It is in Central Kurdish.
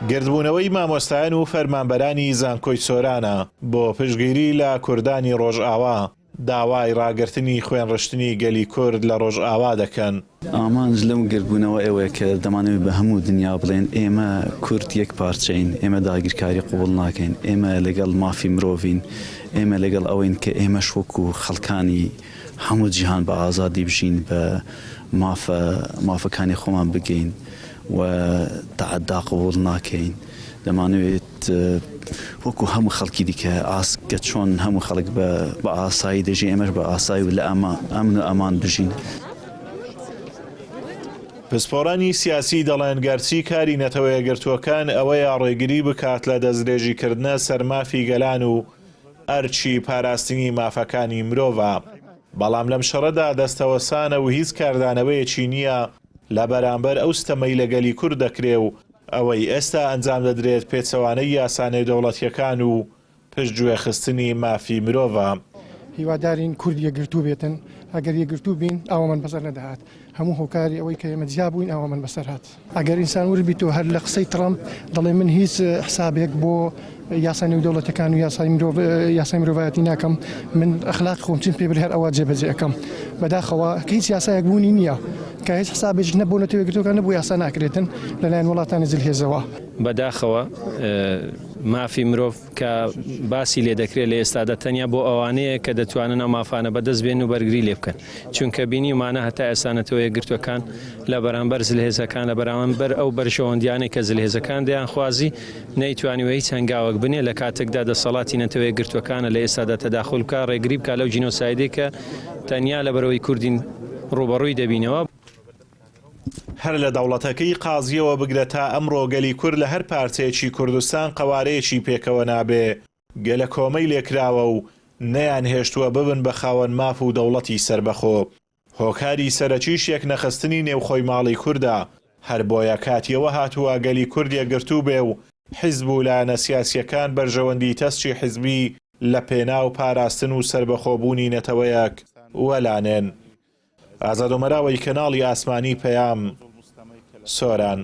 گردبوونەوەی مامۆستایان و فەرمانبەرانی زانکۆی سۆرانە بۆ پشتگیری لە کوردانی ڕۆژئاوا، داوای ڕاگرتنی خوێنڕشتنی گەلی کورد لە ڕۆژئاوا دەکەن. ئامانج لەم گردبوونەوە ئەوەیە کە دەمانەوێت بە هەموو دنیا بڵێین ئێمە کورد یەک پارچەین، ئێمە داگیرکاری قبوڵ ناکەین، ئێمە لەگەڵ مافی مرۆڤین، ئێمە لەگەڵ ئەوەین کە ئێمەش وەکو خەڵکانی هەموو جیهان بە ئازادی بژین، بە مافە مافەکانی خۆمان بگەین و تەعەدا قبوڵ ناکەین. دەمانەوێت وەکو هەموو خەڵکی دیکە ئاست کە چۆن هەموو خەڵک بە ئاسایی دەژی ئێمەش بە ئاسایی و لە ئەمن و ئەمان بژین. پسپۆڕانی سیاسی دەڵێن گەرچی کاری نەتەوەیەکگرتووەکان ئەوەیە ڕێگری بکات لە دەستدرێژیکردنە سەر مافی گەلان و ئەرکی پاراستنی مافەکانی مرۆڤە، بەڵام لەم شەڕەدا دەستەوەسانە و هیچ کاردانەوەیەکی نییە لە بەرامبەر ئەو ستەمەی لە گەلی کورد دەکرێ و ئەوەی ئێستا ئەنجام دەدرێت پێچەوانەی یاسا نێودەوڵەتییەکان و پشتگوێخستنی مافی مرۆڤە. هیوادارین کورد یەکگرتوو بێتن، ئەگەر یەکگرتوو بین ئاوامان بەسەر نەدەهات، هەموو هۆکاری ئەوەی کە ئێمە جیا بووین ئاوامان بەسەر هات. ئەگەر ئینسان ورد بیتەوە هەر لە قسەی تڕەمپ دەڵێ من هیچ حسابێک بۆ یاسا نێودەوڵەتیەکان و یاسای مرۆڤ یاسای مرۆڤایەتی ناکەم من ئەخلاقی خۆم چیم پێ بلێ هەر ئەوە جێبەجێ ئەکەم بەداخەوە کە هیچ یاسایەک بوونی نییە کە هیچ حسابێکیش نە بۆ نەتەوە یەکگرتووەکان نە بۆ یاسا ناکرێتن لەلایەن وڵاتانی زلهێزەوە. بەداخەوە مافی مرۆڤ کە باسی لێ دەکرێت لە ئێستادا تەنیا بۆ ئەوانەیە کە دەتوانن ئەو مافانە بەدەست بێنن و بەرگری لێ بکەن چونکە بینیومانە هەتا ئێستا نەتەوە یەکگرتووەکان لە بەرامبەر زلهێزەکان لە بەرامبەر ئەو بەرژەوەندیانەی کە زلهێزەکان دەیانخوازی نەیتوانیوە هیچ هەنگاوەک بنێ لە کاتێکدا دەسەڵاتی نەتەوە یەکگرتووەکانە لە ئێستادا تەداخول بکا ڕێگری بکا لەو جینۆسایدەی کە تەنیا لەبەرئەوەی کوردین ڕووبەڕووی دەبینەوە. هەر لە دەوڵەتەکەی قازییەوە بگرە تا ئەمڕۆ گەلی کورد لە هەر پارچەیەکی کوردستان قەوارەیەکی پێکەوە نابێ، گەلەکۆمەی لێکراوە و نەیانهێشتووە ببن بە خاوەن ماف و دەوڵەتی سەربەخۆ. هۆکاری سەرەکیش یەکنەخستنی نێوخۆی ماڵی کوردە، هەر بۆیە کاتی ئەوە هاتووە گەلی کورد یەکگرتوو بێ و حیزب و لایەنە سیاسییەکان بەرژەوەندیی تەسکی حیزبی لە پێناو پاراستن و سەربەخۆبوونی نەتەوەیەک وەلانێن. ئازاد ئۆمەراوەی کەناڵی ئاسمانی پەیام، سۆران.